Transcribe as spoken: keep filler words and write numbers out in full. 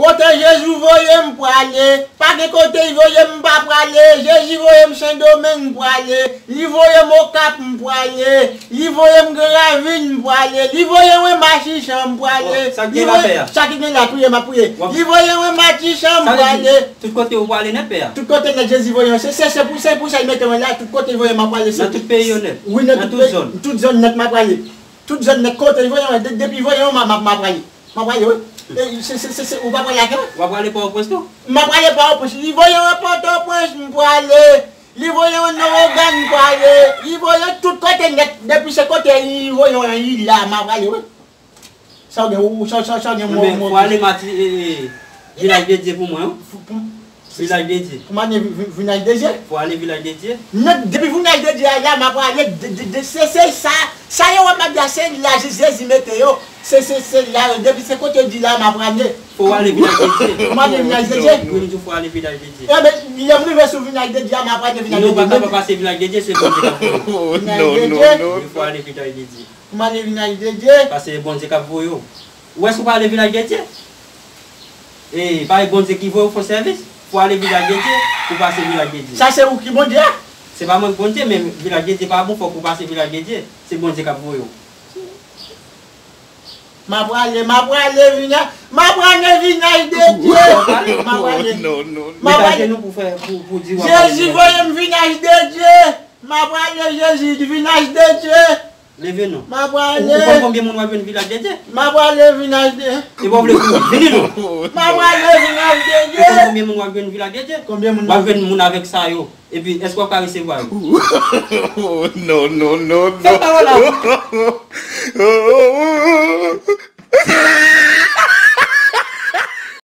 Kote Jezi voye m prale. Pa gen kote l voye m, m pa prale. Jezi voye m Sendomeng, m prale. Li voye m Okap, m prale. Li voye m Gran Ravin, m prale. Li voye mwen Matisan, m prale. Sa k gen la, pè a? Sa ki gen la, priye, m ap priye. Li voye mwen Matisan, m prale. Tout kote ou prale nèt, pè a? Tout kote nèt Jezi voye mwen. Se, se, se pou, se pou sa l mete mwen la, tout kote l voye m, m ap prale. Nan tout peyi yo nèt? Wi, nan tout zòn? Tout zòn nèt, m ap prale. Tout zòn nèt, kote l voye mwen, de-, depi voye mwen, m ap, m ap prale. M ap prale, wi. E, se, se, se, se, ou pa prale avè mwen? W ap prale Pòtoprens tou? M ap prale Pòtoprens. Li voye mwen Pòtoprens, m prale. Li voye mwen nan Ogàn, m prale. Li voye tout kote nèt. Depi se kote li voye mwen, li la, m ap prale, wi. Sa w gen, ou, sa, sa, sa w gen, mwen, mwen. Fò ale Mati, e, e, Vilaj de Dye pou mwen, wi. Pou, pou, Vilaj de Dye. Pou m ale vi-, vi-, Vilaj de Dye? Fò ale Vilaj de Dye. Nèt, depi Vilaj de Dye a la, m ap prale, de, de, de, se, se sa, sa yo wè m ap di a, se la Jezi mete yo. Se, se, se la, depi se kote yo di la, m ap prale. Fò w ale Vilaj de Dye. Pou m ale Vilaj de Dye? Wi, m di w fò w ale Vilaj de Dye. Enben, lè m rive sou Vilaj de Dye a, m ap prale Vilaj de Dye. Non, ou pa kapab pase Vilaj de Dye, se Bondye k ap fè w. Vilaj de Dye. Wi, fò w ale Vilaj de Dye. Pou m ale Vilaj de Dye. Paske se Bondye k ap voye w. Ou wè si w pa ale Vilaj de Dye? E, pa e Bondye ki voye w fè w sèvis? Fò w ale Vilaj de Dye pou pase Vilaj de Dye. Sa se ou ki Bondye a? Se pa mwen k Bondye, men Vilaj de Dye pa bon, fòk ou pase Vilaj de Dye. Se Bondye k ap voye w. M ap prale, m ap prale Vilaj, m ap prale Vilaj de Dye. M ap prale. M ap prale. Jezi voye m Vilaj de Dye. M ap prale Jezi, Vilaj de Dye. Leve non. M ap prale. Ou, ou konn konbyen moun w ap jwenn Vilaj de Dye? M ap prale Vilaj de Dye. E pa w vle kouri, vini non. M ap prale Vilaj de Dye. Ou konn konbyen moun w ap jwenn Vilaj de Dye? Konbyen moun? W ap jwenn moun avèk sa yo. Epi, èske w ap ka resevwa yo? Oh, non, non, non, non. Fè pawòl la. Oh, oh, oh, oh.